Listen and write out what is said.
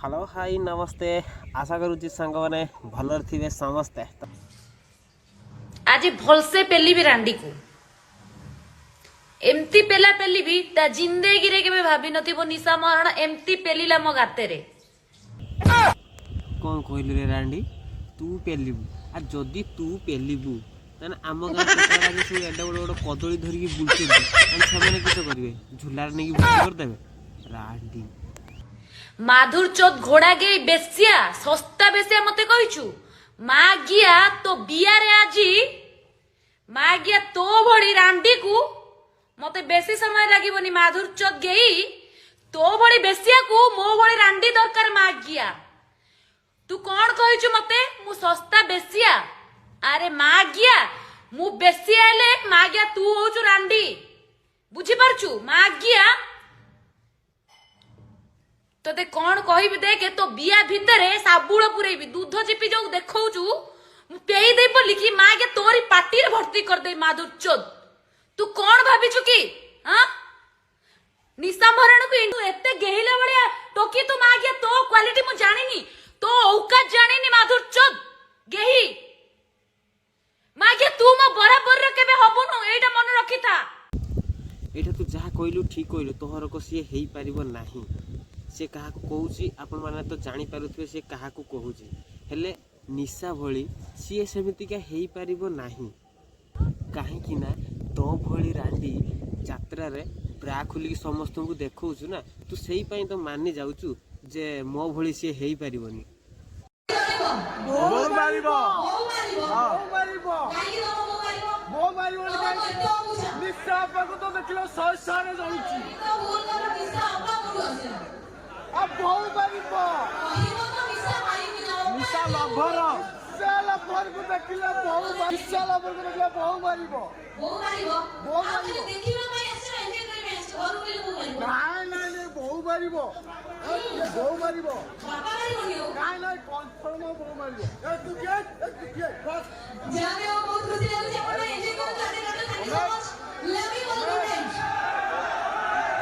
Hello, high, ନମସ୍ତେ। ଆଶା କରୁଛି ସାଙ୍ଗମାନେ ଭଲରେ ଥିବେ ସମସ୍ତେ। ଆଜି ଭଲସେ ପେଲିବି ରାଣ୍ଡିକୁ। ଏମିତି ପେଲା ପେଲିବି, ତା ଜିନ୍ଦଗିରେ କେବେ ଭାବି ନଥିବ ନିଶା ମହାରଣା ଏମିତି ପେଲିଲା ମୋ ଗାତରେ। କ'ଣ କହିଲୁ ରେ ରାଣ୍ଡି? ତୁ ପେଲିବୁ? ଆଉ ଯଦି ତୁ ପେଲିବୁ, ତାହେଲେ ଆମ ଗାଁ ଟୋକାଗୁଡ଼ାକ ସବୁ ଏଡ଼େ ବଡ଼ ବଡ଼ କଦଳୀ ଧରିକି ବୁଲୁଛନ୍ତି, ତାହେଲେ ସେମାନେ କିସ କରିବେ? ଝୁଲାରେ ନେଇକି ଭୋଜି କରିଦେବେ ରାଣ୍ଡି। ମାଧୁର ଚୋଦ, ଘୋଡ଼ା ଗେଇ, ବେଶ୍ୟା, ଶସ୍ତା ବେଶ୍ୟା ମତେ କହିଛୁ? ମା ଗିଆ, ତୋ ବିଆରେ ଆଜି ମା ଗିଆ ତୋ ଭଳି ରାଣ୍ଡିକୁ ମତେ ବେଶୀ ସମୟ ଲାଗିବନି। ମାଧୁର ଚୋଦ ଗେଇ, ତୋ ଭଳି ବେଶ୍ୟାକୁ ମୋ ଭଳି ରାଣ୍ଡି ଦରକାର। ମା ଗିଆ, ତୁ କଣ କହିଛୁ ମତେ? ମୁଁ ଶସ୍ତା ବେଶ୍ୟା? ଆରେ ମା ଗିଆ, ମୁଁ ବେଶ୍ୟା ହେଲେ ମା ଗିଆ ତୁ ହଉଛୁ ରାଣ୍ଡି, ବୁଝିପାରୁଛୁ? ମା ଗିଆ, ତତେ କଣ କହିବି ଦେଖେ, ତୋ ବିଆ ଭିତରେ ଶାବୁଳ ପୁରେଇବି। ଦୁଧ ଚିପି ଯୋଉ ଦେଖଉଛୁ, ମୁଁ ପେଇ ଦେଇ ବୋଲିକି ମା ଗିଆ ତୋରି ପାଟିରେ ଭର୍ତ୍ତି କରିଦେବି। ମାଧୁର ଚୋଦ, ତୁ କଣ ଭାବିଛୁ କି? ଆଁ, ନିଶା ମହାରଣାକୁ ଏତେ ଗେହିଲା ଭଳିଆ ଟୋକି ତୁ? ମା ଗିଆ, ତୋ କ୍ୱାଲିଟି ମୁଁ ଜାଣିନି, ତୋ ଔକାତ ଜାଣିନି। ମାଧୁର ଚୋଦ ଗେହି, ମା ଗିଆ, ତୁ ମୋ ବରାବରର କେବେ ହବୁନୁ, ଏଇଟା ମନେ ରଖିଥା। ଏଇଟା ତୁ ଯାହା କହିଲୁ ଠିକ୍ କହିଲୁ। ତୋହରକ ସିଏ ହେଇପାରିବ ନାହିଁ। ସେ କାହାକୁ କହୁଛି, ଆପଣମାନେ ତ ଜାଣିପାରୁଥିବେ ସେ କାହାକୁ କହୁଛି। ହେଲେ ନିଶା ଭଳି ସିଏ ସେମିତିକା ହେଇପାରିବ ନାହିଁ, କାହିଁକି ନା ତୋ ଭଳି ରାଣ୍ଡି ଯାତ୍ରାରେ ବ୍ରା ଖୋଲିକି ସମସ୍ତଙ୍କୁ ଦେଖାଉଛୁ ନା ତୁ, ସେଇ ପାଇଁ ତ ମାନି ଯାଉଛୁ ଯେ ମୋ ଭଳି ସିଏ ହେଇପାରିବନି। ବୋଉ ମାରିବ, ବୋଉ ମାରିବ, ବୋଉ ମାରିବନି କାହିଁକି? ନିଶା ଅପାକୁ ତ ଦେଖିଲ, ଶହେ ଶହେରେ ଜଳୁଛି। ଆଉ ବୋଉ ମାରିବ। ନିଶା ଲଭର, ନିଶା ଲଭରକୁ ଦେଖିଲେ ବୋଉ, ନିଶା ଲଭରକୁ ଦେଖିଲେ ବୋଉ ମାରିବ, ବୋଉ ମାରିବ। ନାଇଁ ନାଇଁ ନାଇଁ, ବୋଉ ମାରିବ, ବୋଉ ମାରିବ। ନାଇଁ ନାଇଁ, କନଫର୍ମ ବୋଉ ମାରିବ। ଏ ତୁ କିଏ? ଏ ତୁ କିଏ?